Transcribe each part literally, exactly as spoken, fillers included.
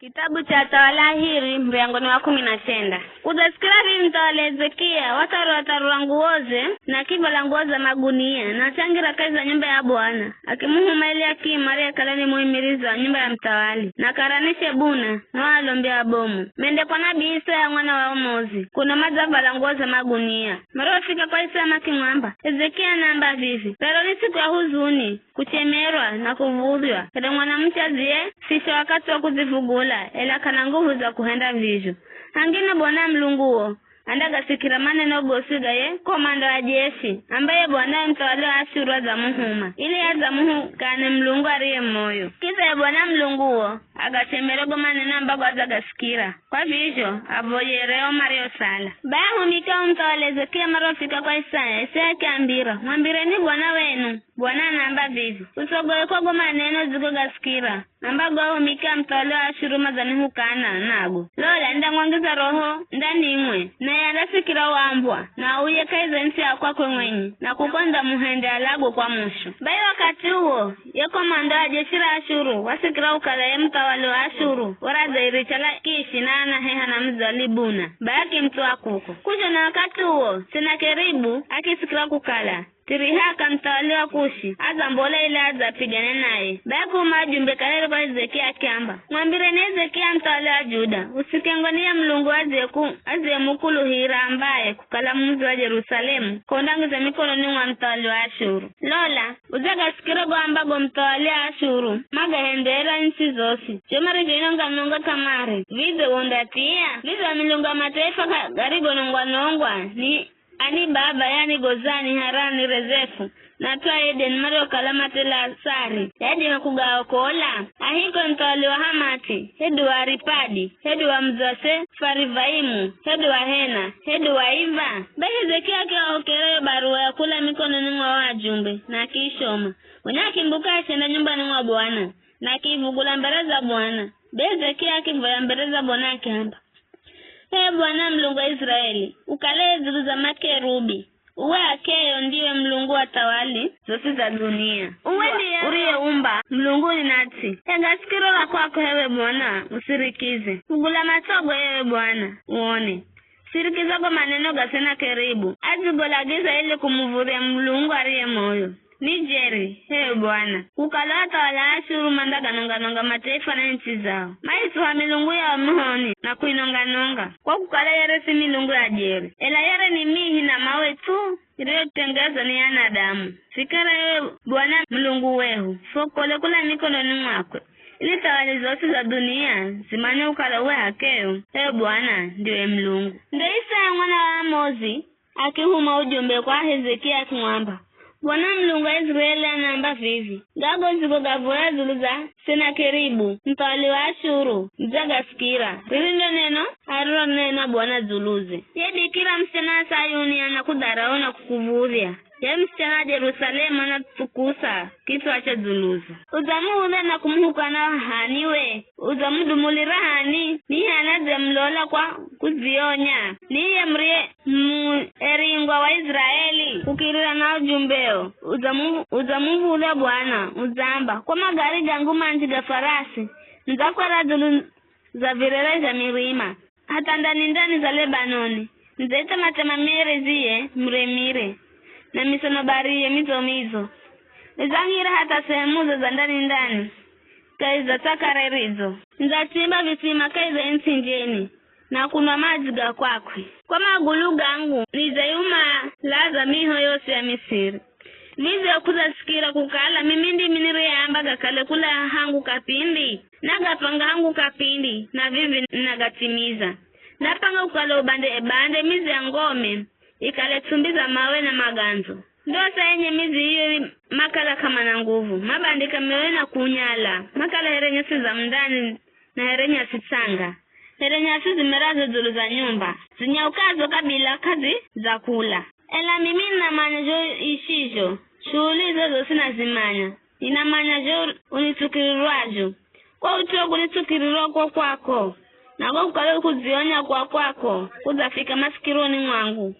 Kitabu cha Athawali Ahiri, muryango ni wa kumi na chenda. Kudzasikira vii muthawali Hezekia, watharura-tharura nguwoze, na akivala nguwo za magunia, na achangira kahi za nyumba ya Bwana, akimuhuma Eliakimu ariyekala ni muimirizi wa nyumba ya muthawali, na Karani Shebuna, na o alombi abomu, mende kwa nabii Isaya mwana wa Amozi, kuno madzavala nguwo za magunia. Marihofika kwa Isaya makimwamba, Hezekia anaamba vivi, rero ni siku ya huzuni, kuchemerwa na kuv̱udhywa, here mwanamuche adziye sisha wakathi wa kudzivugula, ela k'ana nguvu za kuhenda vizho. Hangine Bwana Mulunguwo andagasikira maneno gosi ga ye komanda wa jeshi, ambaye Bwana ye muthawali wa Ashuru adzamuhuma, ili adzamuhukane Mulungu ariye moyo. Kidza ye Bwana Mulunguwo agachemere go maneno ambago adzagasikira. Kwa vizho, avoyere o mariosala. Bai ahumiki a muthawali Hezekia marihofika kwa Isaya, Isaya akiambira, mwambireni bwana wenu, Bwana anaamba vivi, utsogoe kwa go maneno udzigogasikira, ambago ahumiki a muthawali wa Ashuru madzanihukana nago. Lola, nindamwangiza Roho ndanimwe, naye andasikira wambwa, na auye kahi za ntsi ya kwakwe mwenye, na kuko nindamuhende alagwe kwa mushu. Bai wakathi uwo, ye komanda wa jeshi ra Ashuru wasikira kukala ye muthawali wa Ashuru waradzairicha Lakishi na anaheha na mudzi wa Libuna, bai akimuthuwa kuko. K'uzhona wakathi uwo, Senakeribu akisikira kukala Tirihaka muthawali wa Kushi adzambola ili adze apigane naye. Bai akiuma ajumbe kaheri kwa Hezekia akiamba, mwambireni Hezekia muthawali wa Juda, usikengwe ni ye Mulungu adziyeku-, adziyemukuluhira ambaye kukala mudzi wa Jerusalemu k'aundangiza mikononi mwa muthawali wa Ashuru. Lola, udzagasikire go ambago muthawali wa Ashuru magahendera ntsi zosi, zho marizhoinonga-nonga kamare. Vidze wo undathia? Vidze o milungu ya mataifa ga-, garigonongwa-nongwa ni ani baba, yani Gozani, Harani, Rezefu, na Twai Edeni, mariokala matelasari, yadiha kugaokola? Ahiko muthawali wa Hamathi, hedu wa Aripadi, hedu wa mudzi wa Sefarivaimu, hedu wa Hena, hedu wa Iva? Bai Hezekia akiahokera yo baruwa ya kula mikononi mwa o ajumbe, na akiishoma. Gonya akimbuka achenda nyumbani mwa Bwana, na akiivugula mbere za Bwana. Bai Hezekia akivoya mbere za Bwana akiamba, Ee Bwana Mulungu wa Iziraeli, ukale dzulu za makerubi, uwe h'akeyo ndiwe Mulungu wa thawali zosi za dunia. Uwe ndiye uriyeumba mulunguni na ts'i. Ega sikiro ra kwako h'ewe Bwana, usirikize. Vugula matsogo h'ewe Bwana, uone. Sirikiza go maneno ga Senakeribu, adzigolagiza ili kumuv̱udhya Mulungu ariye moyo. Ni jeri, h'ewe Bwana, kukala o athawali a Ashuru mandaganonga-nonga mataifa na ntsi zao. Maitsuha milungu yao mihoni na kuinonga-nonga, kwa kukala yere si milungu ya jeri, ela yere ni mihi na mawe thu, iriyotengezwa ni anadamu. Vikara h'ewe Bwana Mulungu wehu, fwokole kula mikononi mwakwe, ili thawali zosi za dunia zimanye kukala uwe h'akeyo, h'ewe Bwana, ndiwe Mulungu. Ndo Isaya mwana wa Amozi akihuma ujumbe kwa Hezekia akimwamba, Bwana Mulungu wa Iziraeli anaamba vivi, gago ndzigogavoya dzulu za Senakeribu, muthawali wa Ashuru, nidzagasikira. Riri ndo neno arironena Bwana dzuluze. Ye bikira musichana wa Sayuni anakudharau na kukuv̱udhya. Ye musichana wa Jerusalemu anathukusa kitswache dzuluzo. Udzamuv̱udhya na kumuhukana h'ani we? Udzamudumulira h'ani? Ni h'ani adzamulola kwa kudzionya? Ni iye muriye mueringwa wa Iziraeli kukirira na ujumbeo. Udzamu-, udzamuv̱udhya Bwana, udzamba, kwa magari gangu manji ga farasi, nidzakwera dzulu za virere zha mirima, hatha ndani-ndani za Lebanoni, nidzaitema-tema mierezi ye mure-mire, na misonobarie midzo-midzo. Nidzangira hatha sehemuze za ndani-ndani kahi za tsakare ridzo. Nidzachimba visima kahi za ntsinjeni, na kunwa madzi ga kwakwe. Kwa magulu gangu nidzaiumalaza miho yosi ya Misiri. Vidze k'udzasikira kukala mimi ndimi niriyeamba gakale kula hangu kapindi? Nagapanga hangu kapindi, na vivi ninagatimiza. Napanga kukala ubande-bande midzi ya ngome, ikale ts'umbi za mawe na magandzo. Ndosa enye midzi iyo i-, makala k'amana nguvu, mabandika mioyo na kuunyala, makala here nyasi za mundani na here nyasi tsanga, here nyasi zimerazo dzulu za nyumba, zinyaukazo kabila k'azidzakula. Ela mimi ninamanya zho ishizho, shuhuli izo zosi nazimanya, ninamanya zho unitsukirirwazho. Kwa ut'u wo kunitsukirira ko kwako, na ko kukala kudzionya kwa kwako kudzafika masikironi mwangu,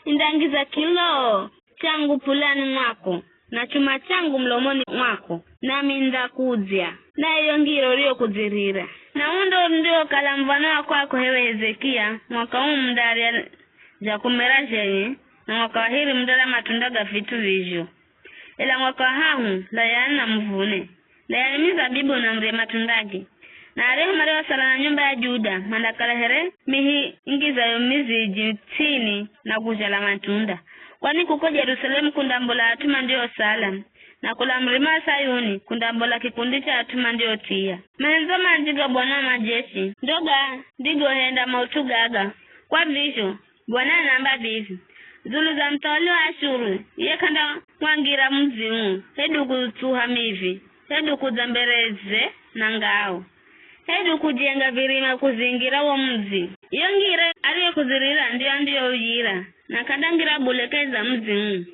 nindangiza kiloo changu pulani mwako, na chuma changu mulomoni mwako, nami nindakudzya na iyo ngira uriyokudzirira. Na uwo ndo undiwokala muv̱ano wa kwako h'ewe Hezekia, mwaka uu mundarya zha kumera zhenye, na mwaka wa hiri mundarya matunda ga vit'u vizho. Ela mwaka wa hahu, layani na muvune. Layani mizabibu na murye matundage. Na aryahu mariosala na nyumba ya Juda mandakala here mihi ingizayo miziji ts'ini na kuzhala matunda. Kwani kuko Jerusalemu kundambola at'u mandiosala, na kula murima wa Sayuni kundambola kikundi cha at'u mandiotia. Mahendzo manji ga Bwana wa majeshi ndo gandigohenda maut'u gaga. Kwa vizho, Bwana anaamba vivi, dzulu za muthawali wa Ashuru, iye k'andamwangira mudzi uu, hedu kutsuha mivi, hedu kudza mbereze na ngao, hedu kujenga virima kuzingira wo mudzi. Iyo ngira ariyokuzirira ndiyo andiyouyira, na k'andangira bule kahi za mudzi uu.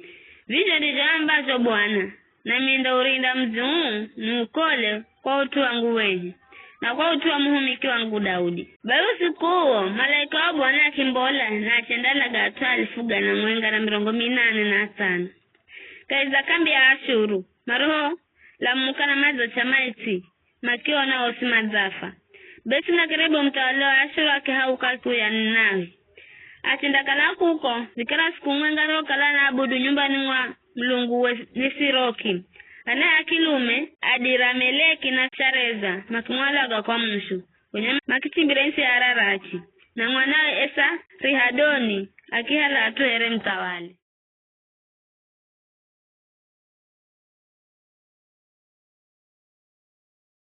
Vizho ndizho aambazho Bwana, nami ndaurinda mudzi uu niukole kwa ut'u wangu wenye, na kwa ut'u wa muhumiki wangu Daudi. Bai usiku uwo, malaika wa Bwana akimbola na achendalaga at'u alifu gana mwenga na mirongo minane na atsano kahi za kambi ya Ashuru, maroho lamuka na madzo cha maitsi, makiona osi madzafa. Be Senakeribu muthawali wa Ashuru akihauka akiuya Ninawi. Achendakala kuko, vikara siku mwenga arihokala anaabudu nyumbani mwa mulungu we Nisiroki. Ana a kilume, Adirameleki na Shareza, makimwalaga kwa mushu, gonya makichimbira isi ya Ararachi, na mwanawe Esarihadoni akihala at'u here muthawali.